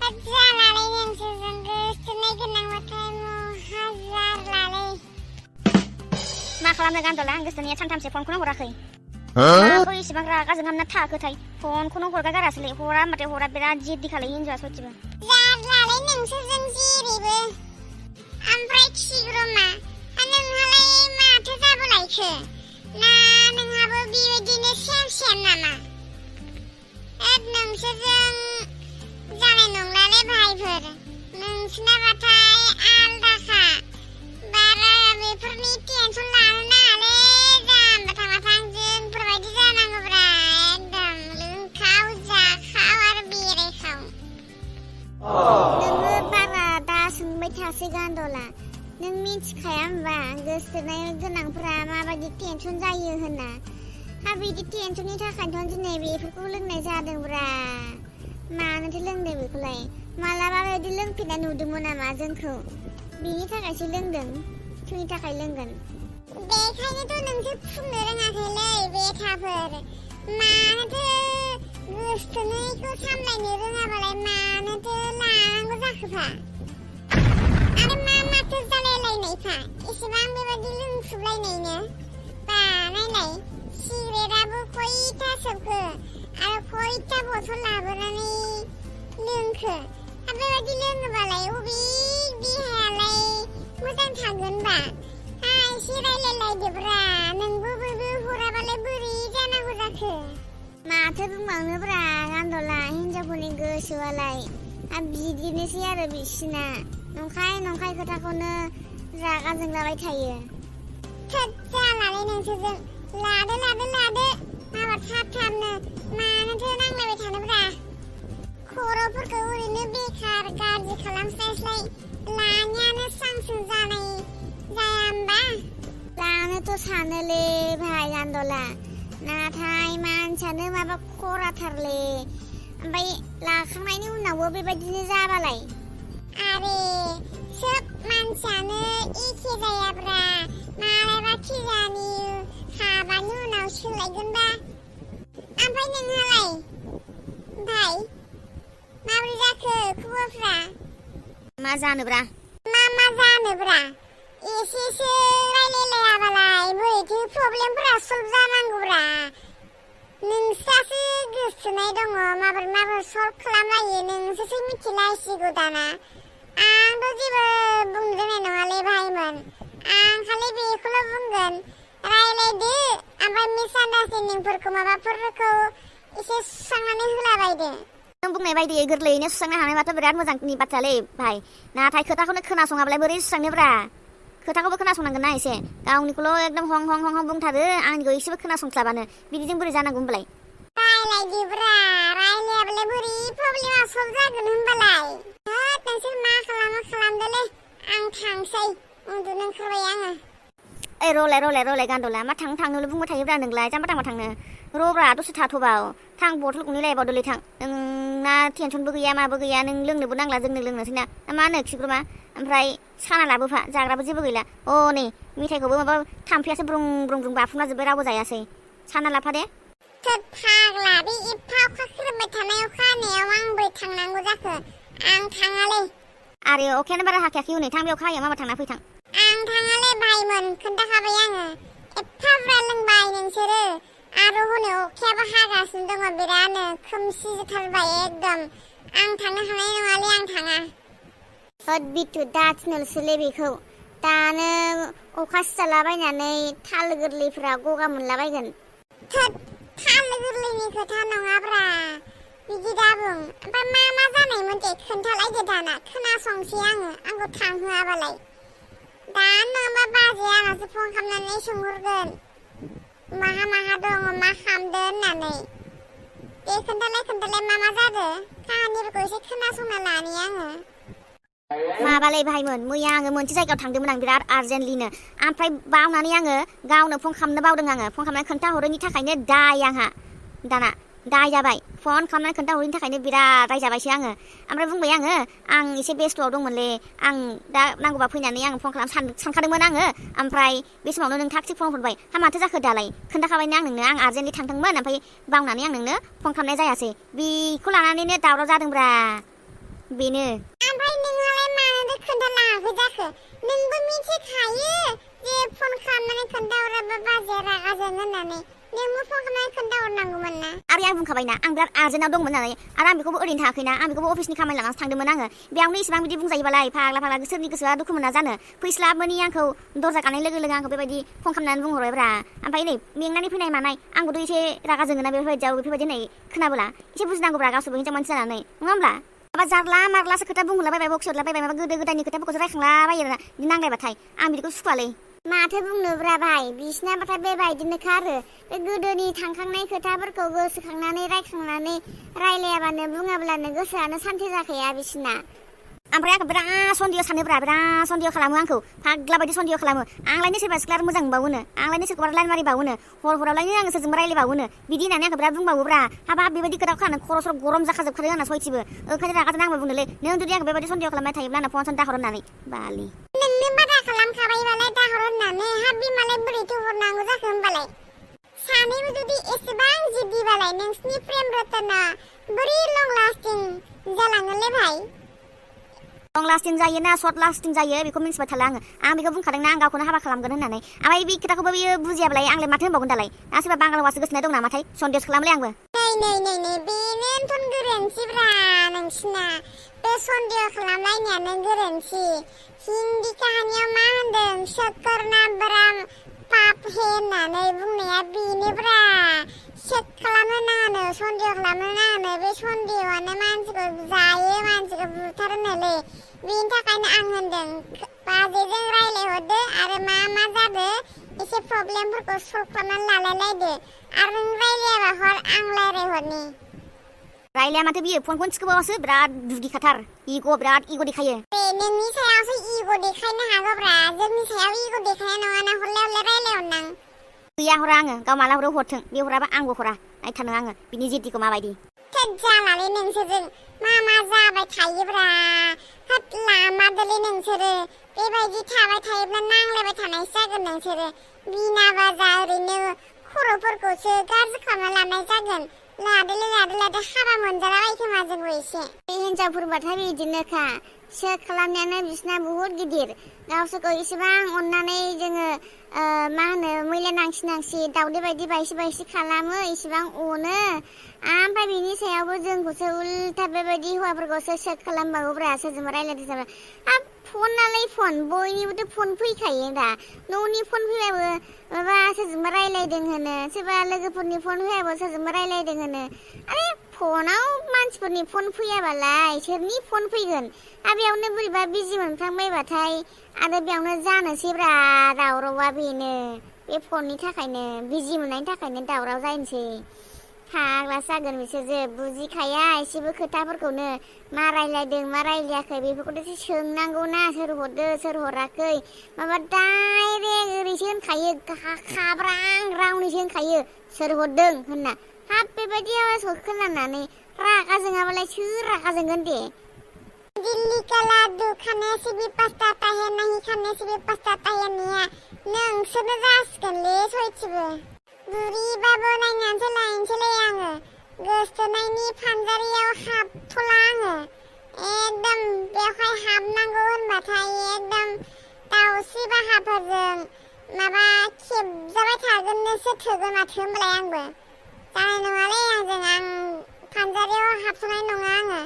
जालालै नोंसोरजों गोसोथोनाय गोनांबाथाय हाजार लालै। मा खालामनो गान्दला आं गोसोथोनाया सानथामसो फनखौनो हराखै। माखौ इसेबां रागा जोंहाबना थाखोथाय फनखौनो हरगा गारासैलै हरा होनबाथाय हरा बिराद जिद्दि खालायो हिन्जावआ सयथिबो। जारलालै नोंसोरजों जेरैबो। ओमफ्राय खिग्रमा नोंहालाय माथो जाबोलायखो ना नोंहाबो बेबायदिनो सेम नामा? नोंसोरजों जानाय नंलालै भाइफोर नोंसिनाबाथाय आलदाखा बारा बेफोरनि टेनसन लानो नाङालै जाम्बा थामाथां जोंफोरबायदि जानांगौब्रा एकदम लोंखाव जाखाव आरो बेरायखाव। नोङो बारा दा सोंबाय थासै गान्दला नों मिथिखाया होमबा गोसोथोनाय गोनांफोरा माबायदि टेनसन जायो होनना हा बिदि टेनसननि थाखायनोथ' दिनै बेफोरखौ लोंनाय जादोंब्रा मानोथो लोंदों बेखौलाय मालाबा बिदि लोंफेरनाय नुदोंमोन नामा जोंखौ बिनि थाखायसो लोंदों सोरनि थाखाय लोंगोन बेखायनोथ' नोंसोर फुंनो रोङाखैलै बेथाफोर मानोथो गोसोथोनायखौ सामलायनो रोङाबालाय मानोथो लानांगौ जाखोफा आरो माथो जालायलायनायफा एसेबां बेबायदि लोंख्रुबलायनायनो बा नायलाय सिगारेटआबो खयथा सोबखो आरो खयथा बथल लाबोनानै लोंखो बेबायदि लोङोबालाय अबे देहायालाय मोजां थागोनबा एसे रायलायलायदोब्रा नोंबो बयबो हराबालाय बोरै जानांगौ जाखो। माथो बुंबावनोब्रा गान्दला हिनजावफोरनि गोसोआलाय बिदिनोसै आरो बिसिना नंखाय खोथाखौनो रागा जोंलाबाय थायो। थोद जालालै नोंसोरजों लादो माबा थाबनो मानोथो नांलायबाय थानोब्रा खर'फोरखौ ओरैनो बेखार गाज्रि खालामस्लायस्लाय लानायानो स्रां जानाय जाया होमबा? लानोथ' सानोलै भाइ गान्दला नाथाय मानसियानो माबा खराथारलै ओमफ्राय लाखांनायनि उनावबो बेबायदिनो जाबालाय आरे सोब मानसियानो एखे जायाब्रा मालाबा खिजानि हाबानि उनाव सोलायगोनबा। ओमफ्राय नोंहालाय भाइ माबोरै जाखो खबरफ्रा? मा जानोब्रा मा जानोब्रा एसेसो रायलायलायाबालाय बोरैथो प्रब्लेमफोरा सल्भ जानांगौब्रा नोंस्रासो गोसोथोनाय दङ माबोरै सल्भ खालामलायो नोंसोरसो मिथिलायसिगौ दाना आंथ' जेबो बुंनो रोंनाय नङालै भाइमोन आं खालि बेखौल' बुंगोन रायलायदो ओमफ्राय मिसआन्डारस्टेन्डिंफोरखौ माबाफोरखौ एसे सुस्रांनानै होलाबायदो। नों बुंनाय बायदियै गोरलैयैनो सुस्रांनो हानायबाथ' बिराद मोजांनि बाथ्रालै भाइ नाथाय खोथाखौनो खोनासङाब्लाय बोरै सुस्रांनोब्रा खोथाखौबो खोनासंनांगोन ना एसे गावनिखौल' एकदम हं बुंथारो आंनिखौ एसेबो खोनासंस्लाबानो बिदिजों बोरै जानांगौ होनबालाय। रायलायदोब्रा रायलायाबालाय बोरै प्रब्लेमा सल्भ जागोन होनबालाय नोंसोर मा खालामदोलै आं थांसै उन्दुनो ओंखारबाय आङो। ओइ रलाय गान्दला मा थांनोल' बुंबाय थायोब्रा नोंलाय जाम्बा थांनो र'ब्रा दसे थाथ'बाव थां बथल गंनै लायबावदोलै थां नोंना टेनसनबो गैया माबो गैया नों लोंनोबो नांला जोंनो लोंनोसै ना मा होनो खिग्रोमा ओमफ्राय साना लाबोफा जाग्राबो जेबो गैला नै मेथाइखौबो माबा थाम्फैयासो ब्रुं बाफुंना जोब्बाय रावबो जायासै साना लाफा दे। थोद फाग्ला बे एफा अखा खोरोमबाय थानाय अखा हानायाव आं बोरै थांनांगौ जाखो आं थाङालै। आरो अखायानो बारा हाखायाखै हनै थां बे अखा हायो माबा थांना फैथां। आं थाङालै भाइमोन खोन्थाखाबाय आङो एफा बुरजा लोंबाय नोंसोरो आरो हनै अखायाबो हागासिनो दङ बिरादनो खोमसि जाथारबाय एकदम आं थांनो हानाय नङालै आं थाङा। होद बिथु दा थिनहरसोलै बेखौ दानो अखा सिजालाबायनानै थाल गोरलैफ्रा गगा मोनलाबायगोन। थोद थाल गोरलैनि खोथा नङाब्रा बिदि दाबुं ओमफ्राय मा जानायमोन दे खोन्थालायदो दाना खोनासंसै आंखौ थांहोआबालाय दा नङाबा बाजै आंनासो फन खालामनानै सोंहरगोन माहा दङ मा खालामदो होननानै दे खोन्थालाय मा जादो काहानिफोरखौ एसे खोनासंना लानि आङो। माबालै भाइमोन मैया आङो मोनसे जायगायाव थांदोंमोन आं बिराद आर्जेन्टलिनो ओमफ्राय बावनानै आङो गावनो फन खालामनो बावदों आङो फन खालामनानै खोन्थाहरैनि थाखायनो दाय आंहा दाना दाय जाबाय फन खालामनानै खोन्थाहरैनि थाखायनो बिराद रायजाबायसो आङो ओमफ्राय बुंबाय आं एसे बेस्थ'आव दंमोनलै आं दा नांगौबा फैनानै आं फन खालाम सानखादोंमोन आङो ओमफ्राय बे समावनो नों थाग थिग फन हरबाय माथो जाखो दालाय खोन्थाखाबायनो आं आर्जेन्टलि थांदोंमोन ओमफ्राय बावनानै आं नोंनो फन खालामनाय जायासै बेखौ लानानैनो दावराव जादोंब्रा। बेनो ओमफ्राय नोंहालाय मानो खोन्थालाङाखै जाखो नोंबो मिथिखायो जे फन खालामनानै खोन्थाहराबा बाजैया रागा जोङो होननानै नोंबो फन खालामनानै खोन्थाहरनांगौमोन ना आरो आं बुंखाबायना आं बिराद आर्जेन्टआव दंमोन होननानै आरो आं बेखौबो ओरैनो थाङाखैना आं बेखौबो अफिसनि खामानि लानानैसो थांदोंमोन आङो बेयावनो इसेबां बिदि बुंजायोबालाय फाग्ला सोरनि गोसोआ दुखु मोना जानो फैस्लाबमोनि आंखौ दरजा गानाय लोगो लोगो आंखौ बेबायदि फन खालामनानै बुंहरबायब्रा ओमफ्राय नै मेंनानै फैनाय मानाय आंबोथ' एसे रागा जोङोना बेफोरबायदियाव बेफोरबायदि होननाय खोनाबोला एसे बुजिनांगौब्रा गावसोरबो हिनजाव मानसि जानानै नङा होमब्ला माबा जारला मारलासो खोथा बुंहरलाबायबाय बखिहरलाबायबाय माबा गोदो गोदायनि खोथाफोरखौसो रायखांलाबायो आरोना बिदि नांलायबाथाय आं बिदिखौ सुखुवालै माथो बुंनोब्रा भाइ बिसिनाबाथाय बेबायदिनोखा आरो बे गोदोनि थांखांनाय खोथाफोरखौ गोसोखांनानै रायखांनानै रायलायाबानो बुङाब्लानो गोसोआनो सान्थि जाखाया बिसिना ओमफ्राय आंखौ बिराद सन्देह सानोब्रा बिराद सन्देह खालामो आंखौ फाग्ला बायदि सन्देह खालामो आंलायनो सोरबा सिख्ला मोजां मोनबावोनो आंलायनो सोरखौबा लाइन मारिबावोनो हरावलायनो आङो सोरजोंबा रायलायबावोनो बिदि होननानै आंखौ बिराद बुंबावोब्रा हाबाब बेबायदि खोथा खोनानो खर' सर गरम जाखाजोबखादों आंना सयथिबो ओंखायनो रागा जोंना आंबो बुंदोंलै नों जुदि आंखौ बेबायदि सन्देह खालामबाय थायोब्ला आंना फन दाहर होननानै बालि नोंनो बादा खालामखाबायबालाय दाहर होननानै बिमालाय बोरैथो हरनांगौ जाखो होनबालाय सानैबो जुदि एसेबां जिद्दिबालाय नोंसिनि प्रेम रतना बोरै लं लास्टिं जालाङोलै भाइ लं लास्टिं जायो ना सर्ट लास्टिं जायो बेखौ मिन्थिबाय थाला आं बेखौ बुंखादोंना आं गावखौनो हाबा खालामगोन होननानै ओमफ्राय बे खोथाखौबो बियो बुजियाब्लाय आंलाय माथो होनबावगोन दालाय ना सोरबा बांगाल हौवासो गोसोनाय दं नामाथाय सन्देह खालामलै आंबो नै बेनोथ' गोरोन्थिब्रा नोंसिना बे सन्देह खालामलायनायानो गोरोन्थि हिन्दी काहानियाव मा होनदों शक्करना बराम पाप हे होननानै बुंनाया बेनोब्रा चेक खालामनो नाङानो सन्देह खालामनो नाङानो बे सन्देहआनो मानसिखौ जायो मानसिखौ बुथारोनोलै बेनि थाखायनो आं होनदों बाजैजों रायलायहरदो आरो मा जादो एसे प्रब्लेमफोरखौ सल्भ खालामनानै लालायलायदो आरो नों रायलायाबा हर आं रायलायहरनि रायलाया माथो बियो फनखौनो थिखोबावासो बिराद दुगिखाथार बिराद इग' देखायो बे नोंनि सायावसो इग' देखायनो हागौब्रा जोंनि सायाव इग' देखायनाय नङा ना हरलाय रायलायहरनां गैया हरा आङो गाव माला हरो हरथों बे हराबा आंबो हरा नायथारनो आङो बिनि जिद्दिखौ माबायदि थोद जालालै नोंसोरजों मा जाबाय थायोब्रा होद लामादोलै नोंसोरो बेबायदि थाबाय थायोब्ला नांलायबाय थानायसो जागोन नोंसोरो बिना बाजा ओरैनो खर'फोरखौसो गाज्रि खालामना लानाय जागोन लादो हाबा मोनजालाबाय खोमा जोंबो एसे बे हिनजावफोरबाथाय बिदिनोखा चेक खालामनायानो बिसिना बुहुत गिदिर गावसोरखौ इसेबां अननानै जोङो मा होनो मैला नांसि दावदै बायदि बायसि खालामो इसेबां अनो ओमफ्राय बिनि सायावबो जोंखौसो उल्था बेबायदि हौवाफोरखौसो चेक खालामबावोब्रा सोरजोंबा रायलायदों जाबाय हाब फनालाय फन बयनिबोथ' फन फैखायो दा न'नि फन फैबाबो माबा सोरजोंबा रायलायदों होनो सोरबा लोगोफोरनि फन फैयाबो सोरजोंबा रायलायदों होनो आरे फनाव मानसिफोरनि फन फैयाबालाय सोरनि फन फैगोन बेयावनो बोरैबा बिजि मोनफ्लांबायबाथाय आरो बेयावनो जानोसैब्रा दावरावआ बेनो बे फननि थाखायनो बिजि मोननायनि थाखायनो दावराव जायनोसै फाग्ला जागोन बिसोरजो बुजिखाया एसेबो खोथाफोरखौनो मा रायलायदों मा रायलायाखै बेफोरखौथ' सोंनांगौना सोर हरदो सोर हराखै माबा डाइरेक्ट ओरैसो होनखायो खाब्रां रावनिसो होनखायो सोर हरदों होनना हाब बेबायदि आवाजखौ खोनानानै रागा जोङाबालाय सोर रागा जोंगोन दे दिल्ली का लाडू खाने से भी पछताता है नहीं खाने से भी पछताता है निया नोंसोरनो जासिगोनलै सयथिबो बुरिबाबो नायनानैसो लायनोसैलै आङो गोसथोनायनि फानजारियाव हाबथ'ला आङो एकदम बेवहाय हाबनांगौ होनबाथाय एकदम दाउस्रि बाहाफोरजों माबा खेबजाबाय थागोननोसो थोगोन माथो होनबालाय आंबो जानाय नङालै आं फानजारियाव हाबथ'नाय नङा आङो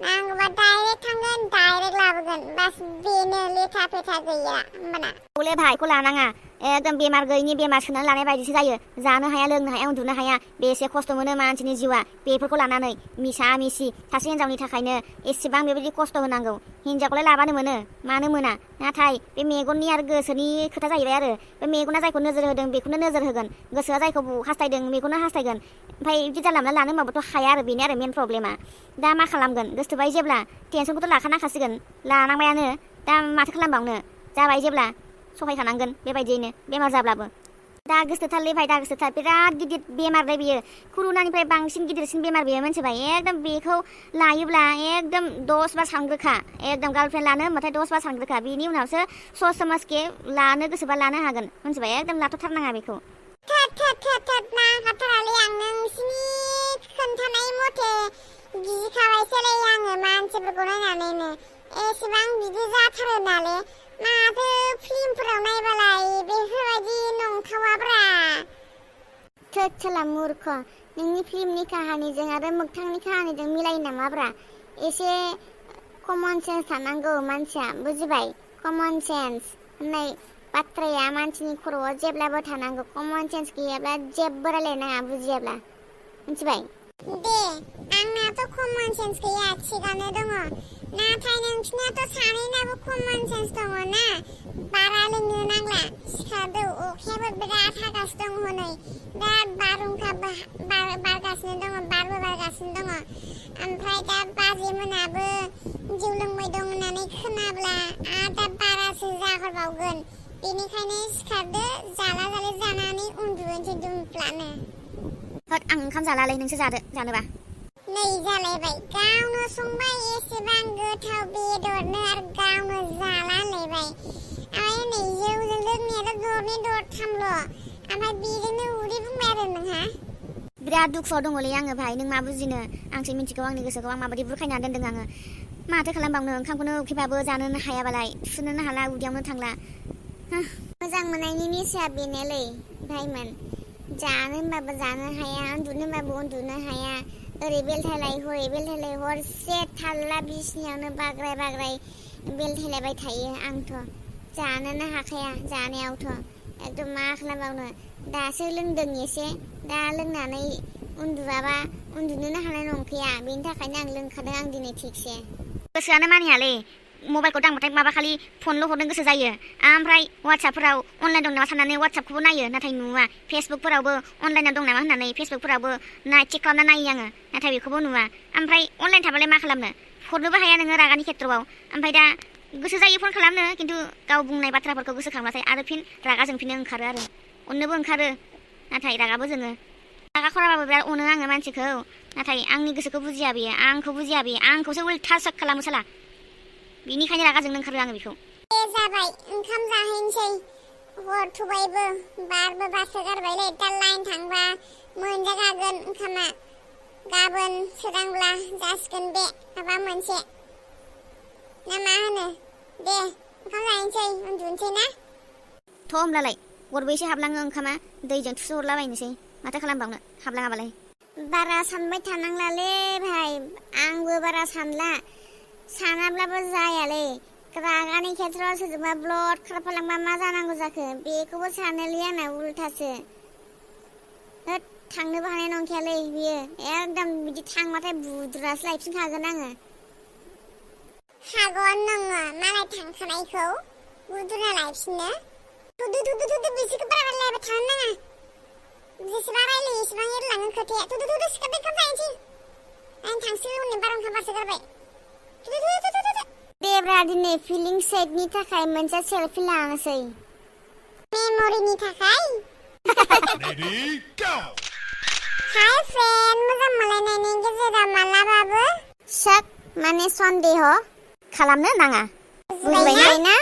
नांगौबा डाइरेक्ट थांगोन डाइरेक्ट लाबोगोन बास बेनो लेथा फेथा गैया होमबाना हले भाइखौ लानाङा एकदम बेमार गैयिनि बेमार सोनानै लानाय बायदिसो जायो जानो हाया लोंनो हाया उन्दुनो हाया बेसे खस्थ' मोनो मानसिनि जिउआ बेफोरखौ लानानै मिसा मिसि सासे हिनजावनि थाखायनो एसेबां बेबायदि खस्थ' होनांगौ हिनजावखौलाय लाबानो मोनो मानो मोना नाथाय बे मेगननि आरो गोसोनि खोथा जाहैबाय आरो बे मेगना जायखौ नोजोर होदों बेखौनो नोजोर होगोन गोसोआ जायखौ हास्थायदों बेखौनो हास्थायगोन ओमफ्राय बिदि जानला मोनला लानो होनबाबोथ' हाया आरो बेनो आरो मेन प्रब्लेमा दा मा खालामगोन गोसोथोबाय जेब्ला टेनसनखौथ' लाखानांखासिगोन लानांबायानो दा माथो खालामबावनो जाबाय जेब्ला सहायखानांगोन बेबायदियैनो बेमार जाब्लाबो दा गोसोथारलै भाइ दा गोसोथार बिराद गिदिर बेमारलै बियो कर'नानिफ्राय बांसिन गिदिरसिन बेमार बेयो मिथिबाय एकदम बेखौ लायोब्ला एकदम 10 बार सानग्रोखा एकदम गार्लफ्रेन्ड लानो होनबाथाय 10 बार सानग्रोखा बिनि उनावसो सस समाजके लानो गोसोबा लानो हागोन मिथिबाय एकदम लाथ'थारनाङा बेखौ थोद नांखाथारालै आं नोंसिनि खोन्थानाय मथे गिखाबायसोलै आङो मानसिफोरखौ नायनानै एसेबां बिदि जाथारो नाले माथो फिल्मफोराव नायबालाय बेफोरबायदि नंखावाब्रा थोला मूर्ख नोंनि फिल्मनि काहानिजों आरो मोगथांनि काहानिजों मिलायो नामाब्रा एसे कमन सेन्स थानांगौ मानसिया बुजिबाय कमन सेन्स होननाय बाथ्राया मानसिनि खर'आव जेब्लाबो थानांगौ कमन सेन्स गैयाब्ला जेबो रायलायनाङा बुजियाब्ला मिथिबाय दे आंनाथ' कमन सेन्स गैया थिगानो दङ नाथाय नोंसिनाथ' सानैनाबो कमन सेन्स दङ ना बारा लोंनो नांला सिखारदो अखायाबो बिराद हागासिनो दङ हनै बिराद बारहुंखा बारगासिनो दङ बारबो बारगासिनो दङ ओमफ्राय दा बाजैमोनाबो जौ लोंबाय दं होननानै खोनाब्ला आरो दा बारासो जाहरबावगोन बेनिखायनो सिखारदो जाला जाले जानानै उन्दुनोसै दुमफ्लानो होद आं ओंखाम जालालै नोंसो जादो जानोबा नै जालायबाय गावनो संबाय एसेबां गोथाव बेदरनो आरो गावनो जाला होनलायबाय ओमफ्राय नै जौजों लोंनायाथ' दरनै दरथामल' ओमफ्राय बेजोंनो उदै बुंबाय आरो नोंहा बिराद दुखुआव दङलै आङो भाइ नों मा बुजिनो आंसो मिन्थिगौ आंनि गोसोखौ आं माबायदि बुरखायना दोनदों आङो माथो खालामबावनो ओंखामखौनो उखैबाबो जानोनो हायाबालाय सुनोनो हाला उदैयावनो थांला मोजां मोननायनि निसाया बेनोलै भाइमोन जानो होनबाबो जानो हाया उन्दुनो होनबाबो उन्दुनो हाया ओरै बेलथायलाय हरै बेलथायलाय हरसे थाल्ला बिसिनायावनो बाग्राय बेलथायलायबाय थायो आंथ' जानोनो हाखाया जानायावथ' एकदम मा खालामबावनो दासो लोंदों एसे दा लोंनानै उन्दुआबा उन्दुनोनो हानाय नंखाया बेनि थाखायनो आं लोंखादों आं दिनै थिगसे गोसोआनो मानियालै मबाइलखौ दांबाथाय माबा खालि फनल' हरनो गोसो जायो ओमफ्राय वाट्सएपफोराव अनलाइन दं नामा साननानै वाट्सएपखौबो नायो नाथाय नुवा फेसबुकफोरावबो अनलाइनाव दं नामा होननानै फेसबुकफोरावबो चेक खालामना नायो आङो नाथाय बेखौबो नुवा ओमफ्राय अनलाइन थाबालाय मा खालामनो हरनोबो हाया नोङो रागानि खेत्रआव ओमफ्राय दा गोसो जायो फन खालामनो खिन्थु गाव बुंनाय बाथ्राफोरखौ गोसोखांबाथाय आरो फिन रागा जोंफिननो ओंखारो आरो अननोबो ओंखारो नाथाय रागाबो जोङो रागा खराबाबो बिराद अनो आङो मानसिखौ नाथाय आंनि गोसोखौ बुजिया बेयो आंखौ बुजिया बेयो आंखौसो उल्था सक खालामो साला बेनिखायनो रागा जोंनो ओंखारो आङो बेखौ दे जाबाय ओंखाम जाहैनोसै हरथ'बायबो बारबो बारसोगारबायलै दा लाइन थांबा मोनजागागोन ओंखामा गाबोन सोरांब्ला जासिगोन बे माबा मोनसे ना मा होनो दे ओंखाम जाहैनोसै उन्दुनोसै ना थ' होमब्लालाय गरबैसे हाबलाङो ओंखामा दैजों थुसोहरलाबायनोसै माथो खालामबावनो हाबलाङाबालाय बारा सानबाय थानांलालै भाइ आंबो बारा सानला सानाब्लाबो जायालै रागानि खेत्रआव सोरजोंबा ब्लड खारफालांबा मा जानांगौ जाखो बेखौबो सानोलै आंना उल्थासो होद थांनोबो हानाय नंखायालै बियो एकदम बिदि थांबाथाय बुद्रासो लायफिनखागोन आङो हागोन नोङो मालाय थांखानायखौ बुद्रुना लायफिननो थुदु बिसोरखौ बारा रायलायबाय थानो नाङा जेसेबां रायलायो एसेबां एरलाङो खोथाया थुदु सिखारदो ओंखाम जाहैनोसै आं थांसिगोन उननि बारहुंखा बारसोगारबाय देब्रा दिनै फिलिं सेटनि थाखाय मोनसे सेलफि लानोसै मेम'रिनि थाखाय Ready, go! हाय फ्रेन्ड मोजां मोनलायनायनि गेजेराव मालाबाबो शक माने सन्देह खालामनो नाङा बुजिबायना? बुजिबायना